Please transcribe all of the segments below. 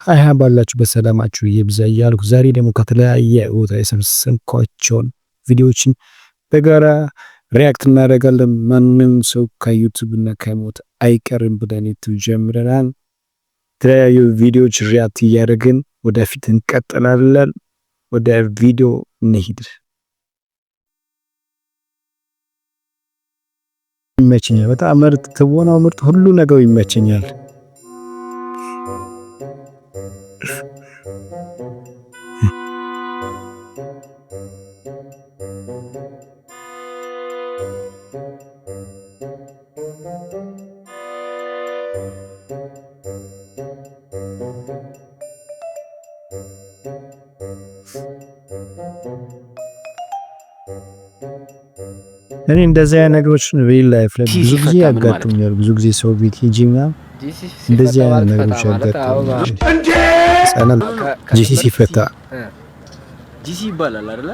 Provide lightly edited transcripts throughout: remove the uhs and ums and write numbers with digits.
Hi hi፣ ባላችሁበት ሰላማችሁ ይብዛ እያልኩ ዛሬ ደግሞ ከተለያየ ቦታ የሰበሰብኳቸውን ቪዲዮዎችን በጋራ react እናደርጋለን። ማንም ሰው ከ YouTube እና ከሞት አይቀርም ብለን YouTube ጀምረናል። የተለያዩ ቪዲዮዎች react እያደረግን ወደፊት እንቀጥላለን። ወደ ቪዲዮ እንሂድ። ይመቸኛል። በጣም ምርጥ ትወናው፣ ምርጥ ሁሉ ነገሩ ይመቸኛል። እኔ እንደዚህ አይነት ነገሮች real life ላይ ብዙ ጊዜ ያጋጥሙኛል። ብዙ ጊዜ ሰው ቤት ሄጄ ምናምን እንደዚህ አይነት ነገሮች ያጋጥሙኛል። ህጻናት GC ሲፈታ GC ይባላል አይደለ?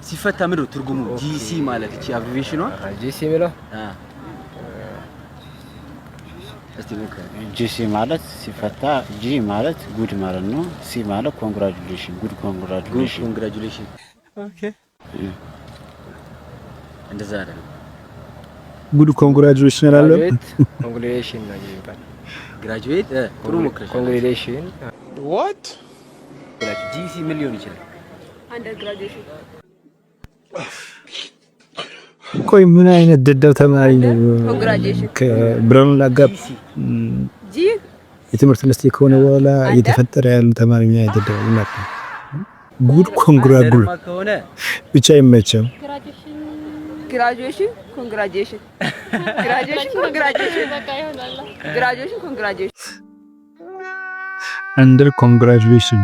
ሲፈታ ምንድን ነው ትርጉሙ? GC ማለት እቺ abbreviation ኗ GC የሚለው እስቲ ሞክር። GC ማለት ሲፈታ G ማለት good ማለት ነው። C ማለት congratulation፣ good good congratulation። Congratulation። እንደዛ አይደለም። Good congratulation አላለም። Graduate congratulation ነው የሚባል። Graduate ጥሩ ሞክረሻል። Congratulation። ብላችሁ GC ምን ሊሆን ይችላል? Under graduation. ቆይ ምን አይነት ደደብ ተማሪ ነው? Congratulation. ከብረኑ ላጋብ GC G የትምህርት ሚኒስቴር ከሆነ በኋላ እየተፈጠረ ያሉ ተማሪ ምን አይነት ደደብ ነው? Good congragul ደርማ ከሆነ ብቻ ይመቸው። Graduation congratulation, graduation congratulation, graduation congratulation. Under congratulation.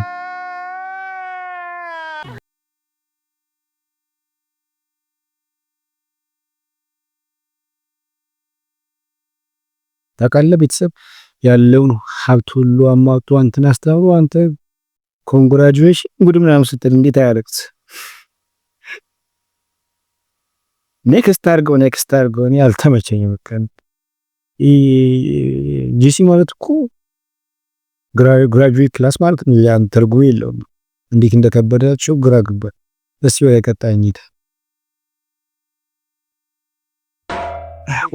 ታውቃለህ፣ ቤተሰብ ያለውን ሀብት ሁሉ አሟጦ አንተን አስተምሮ አንተ congratulation good ምናምን ስትል እንዴት አያለቅስ? Next አድርገው፣ next አድርገው። እኔ አልተመቸኝም። በቃ GC ማለት እኮ graduate class ማለት ነው። ያን ትርጉም የለውም። እንዴት እንደከበዳቸው ግራ ገባ። እስቲ ወደ ቀጣይ እንሂድ።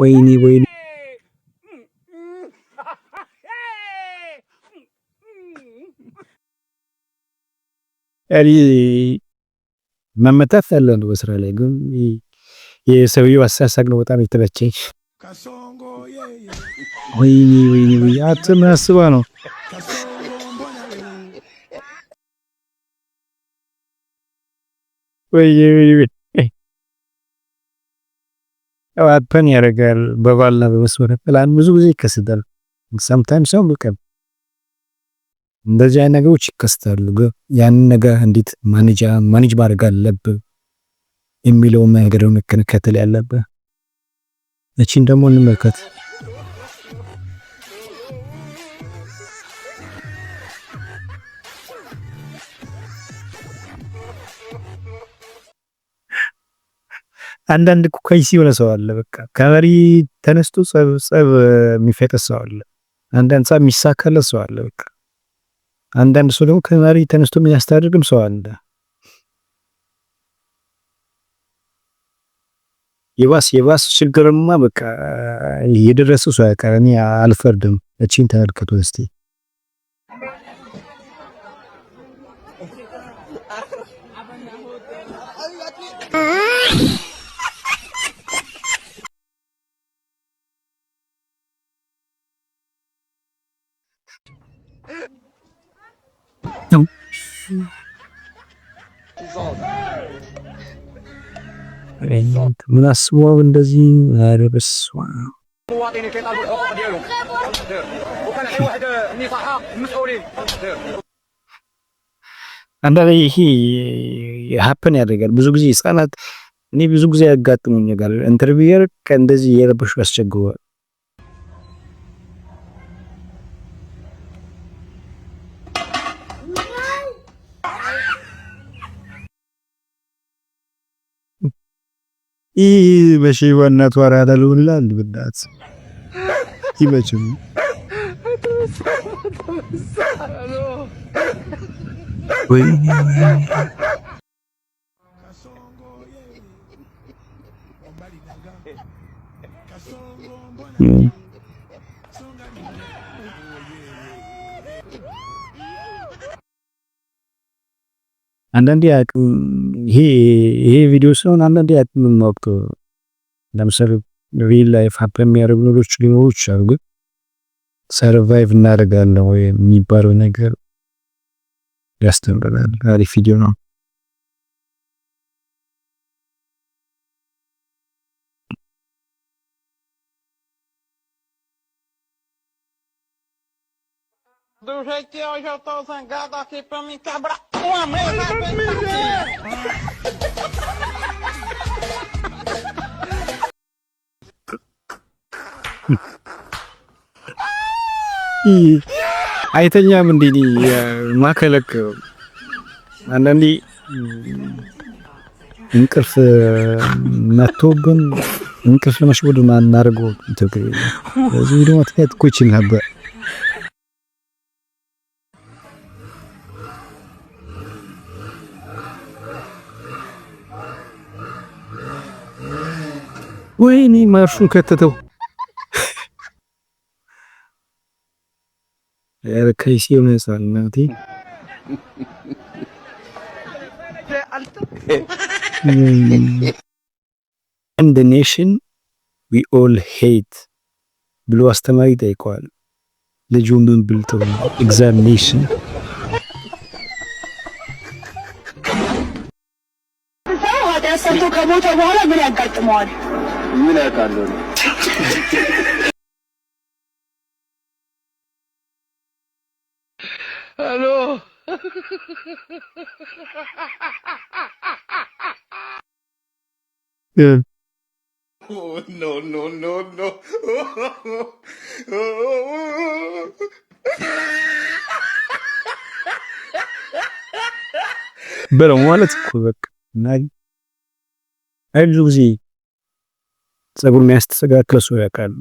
ወይኔ ወይኔ፣ እኔ መመታት ያለ ነው በስራ ላይ፣ ግን የሰውየው አሳሳቅ ነው በጣም የተመቸኝ። ወይኔ ወይኔ ወይኔ፣ አንተ ምን አስበህ ነው? ወይኔ ወይኔ፣ ያው happen ያደርጋል። በባልና በመስመር ፕላን ብዙ ጊዜ ይከሰታል። Sometime ሰው በቃ እንደዚህ አይነት ነገሮች ይከሰታሉ። ግን ያንን ነገር እንዴት manage ማድረግ አለብህ የሚለውን ነገር ነው መከተል ያለብህ። እቺን ደግሞ እንመልከት። አንዳንድ ከይሲ የሆነ ሰው አለ። በቃ ከመሪ ተነስቶ ጸብ ጸብ የሚፈጥር ሰው አለ። አንዳንድ ጸብ የሚሳካለት ሰው አለ። በቃ አንዳንድ ሰው ደግሞ ከመሪ ተነስቶ የሚያስታርቅም ሰው አለ። የባስ የባስ ችግርማ በቃ የደረሰው ሰው ያውቃል። እኔ አልፈርድም። እቺን ተመልከቱ እስቲ። ነው ምን አስበው እንደዚህ? ኧረ በስመ አብ። المواطنين كيطالبوا الحقوق ديالهم وكنعطي واحد النصيحه للمسؤولين. አንዳንዴ ይሄ happen ያደርጋል። ብዙ ጊዜ ህጻናት እኔ ብዙ ጊዜ ያጋጥሙኛል። Interviewer እንደዚህ እየረበሹ ያስቸግረዋል። ይህ መቼ በእናቱ አራዳ ልሆን ይላል። በእናትህ ይመችም። ወይኔ። አንዳንዴ አቅም፣ ይሄ ቪዲዮ ሲሆን አንዳንዴ አቅም ማወቅ፣ ለምሳሌ real life happen የሚያደርጉ ነገሮች ሊኖሩ ይችላሉ፣ ግን survive እናደርጋለን ወይ የሚባለው ነገር ያስተምረናል። አሪፍ ቪዲዮ ነው። Do jeito que hoje eu tô zangado aqui pra me quebrar uma mesa bem. አይተኛም እንዴ ማከለክ። አንዳንዴ እንቅልፍ መጥቶብን እንቅልፍ ለመሸወድ ማናደርገው ትግል። በዚህ ቪዲዮ መትኛት እኮ ይችል ነበር። ወይኔ ማርሹን ከተተው። ኧረ ከይሲ የሆነ ህፃን እናቴ። "And the nation we all hate" ብሎ አስተማሪ ይጠይቀዋል። ልጁ ምን ብልጥ ነው? Examination። ኃጢአት ሰርቶ ከሞተ በኋላ ምን ያጋጥመዋል? ምን ያውቃለሁ? Hello. No, no, no, no. በለው ማለት እኮ በቃ። እና አይ ብዙ ጊዜ ጸጉር የሚያስተካክል ሰው ያውቃል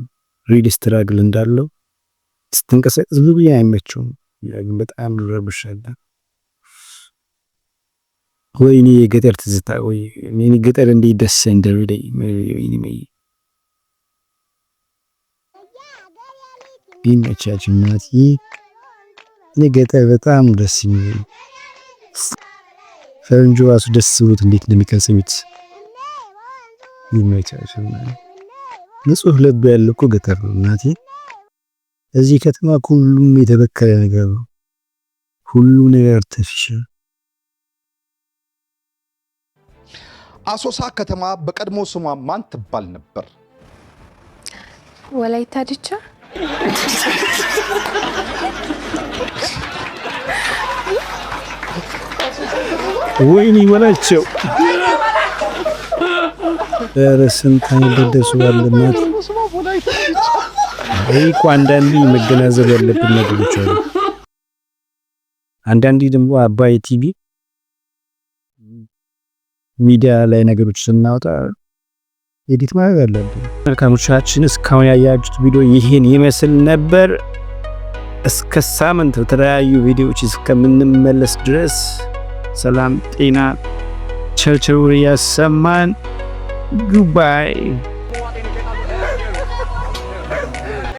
real struggle እንዳለው። ስትንቀሳቀስ ብዙ ጊዜ አይመቸውም። ያ ግን በጣም ይረብሻል። ወይኔ የገጠር ትዝታ፣ ወይ እኔ ገጠር እንዴት ደስ እንደሚለኝ። ወይኔ ይመቻችሁ እናትዬ። እኔ ገጠር በጣም ደስ የሚለኝ፣ ፈረንጁ ራሱ ደስ ብሎት እንዴት እንደሚቀርጽ። ይመቻችሁ። ንጹህ ልብ ያለው እኮ ገጠር ነው እናቴ። እዚህ ከተማ ሁሉም የተበከለ ነገር ነው። ሁሉም ነገር artificial። አሶሳ ከተማ በቀድሞ ስሟ ማን ትባል ነበር? ወላይታ ዲቻ። ወይኔ በላቸው። ኧረ ስንት አይነት ደስ ባለ እናት። ይህ እኮ አንዳንዴ መገናዘብ ያለብን ነገሮች አሉ። አንዳንዴ ደግሞ አባይ ቲቪ ሚዲያ ላይ ነገሮች ስናወጣ edit ማድረግ አለብን። መልካሞቻችን እስካሁን ያያችሁት ቪዲዮ ይህን ይመስል ነበር። እስከ ሳምንት በተለያዩ ቪዲዮዎች እስከምንመለስ ድረስ ሰላም፣ ጤና፣ ቸርቸሩ ያሰማን። Goodbye.